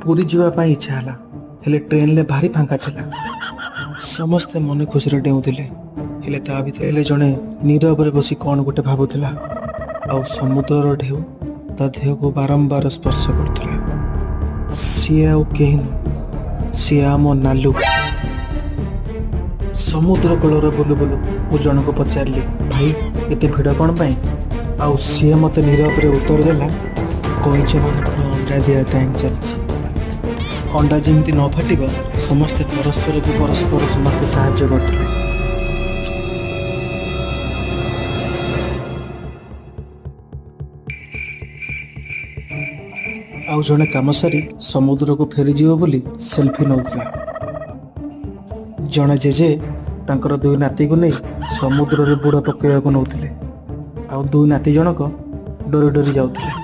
ପୁରୀ ଯିବା ପାଇଁ ଇଚ୍ଛା ହେଲା, ହେଲେ ଟ୍ରେନରେ ଭାରି ଫାଙ୍କା ଥିଲା। ସମସ୍ତେ ମନ ଖୁସିରେ ଡେଉଁଥିଲେ, ହେଲେ ତା ଭିତରେ ହେଲେ ଜଣେ ନୀରବରେ ବସି କ'ଣ ଗୋଟେ ଭାବୁଥିଲା ଆଉ ସମୁଦ୍ରର ଢେଉ ତା ଦେହକୁ ବାରମ୍ବାର ସ୍ପର୍ଶ କରୁଥିଲା। ସିଏ ଆଉ କେହି ନୁହଁ, ସିଏ ଆମ ନାଲୁ। ସମୁଦ୍ର କୂଳରେ ବୁଲୁ ବୁଲୁ ମୁଁ ଜଣକୁ ପଚାରିଲି, "ଭାଇ, ଏତେ ଭିଡ଼ କ'ଣ ପାଇଁ?" ଆଉ ସିଏ ମୋତେ ନୀରବରେ ଉତ୍ତର ଦେଲା, "କଇଁଚମାନଙ୍କର ଅଣ୍ଡା ଦିଆ ଟାଇମ୍ ଚାଲିଛି। ଅଣ୍ଡା ଯେମିତି ନ ଫାଟିବ, ସମସ୍ତେ ପରସ୍ପରକୁ ପରସ୍ପର ସମସ୍ତେ ସାହାଯ୍ୟ କରୁଥିଲେ।" ଆଉ ଜଣେ କାମ ସାରି ସମୁଦ୍ରକୁ ଫେରିଯିବ ବୋଲି ସେଲ୍ଫି ନେଉଥିଲା। ଜଣେ ଜେଜେ ତାଙ୍କର ଦୁଇ ନାତିକୁ ନେଇ ସମୁଦ୍ରରେ ବୁଡ଼ ପକାଇବାକୁ ନେଉଥିଲେ ଆଉ ଦୁଇ ନାତି ଜଣକ ଡରି ଡରି ଯାଉଥିଲେ।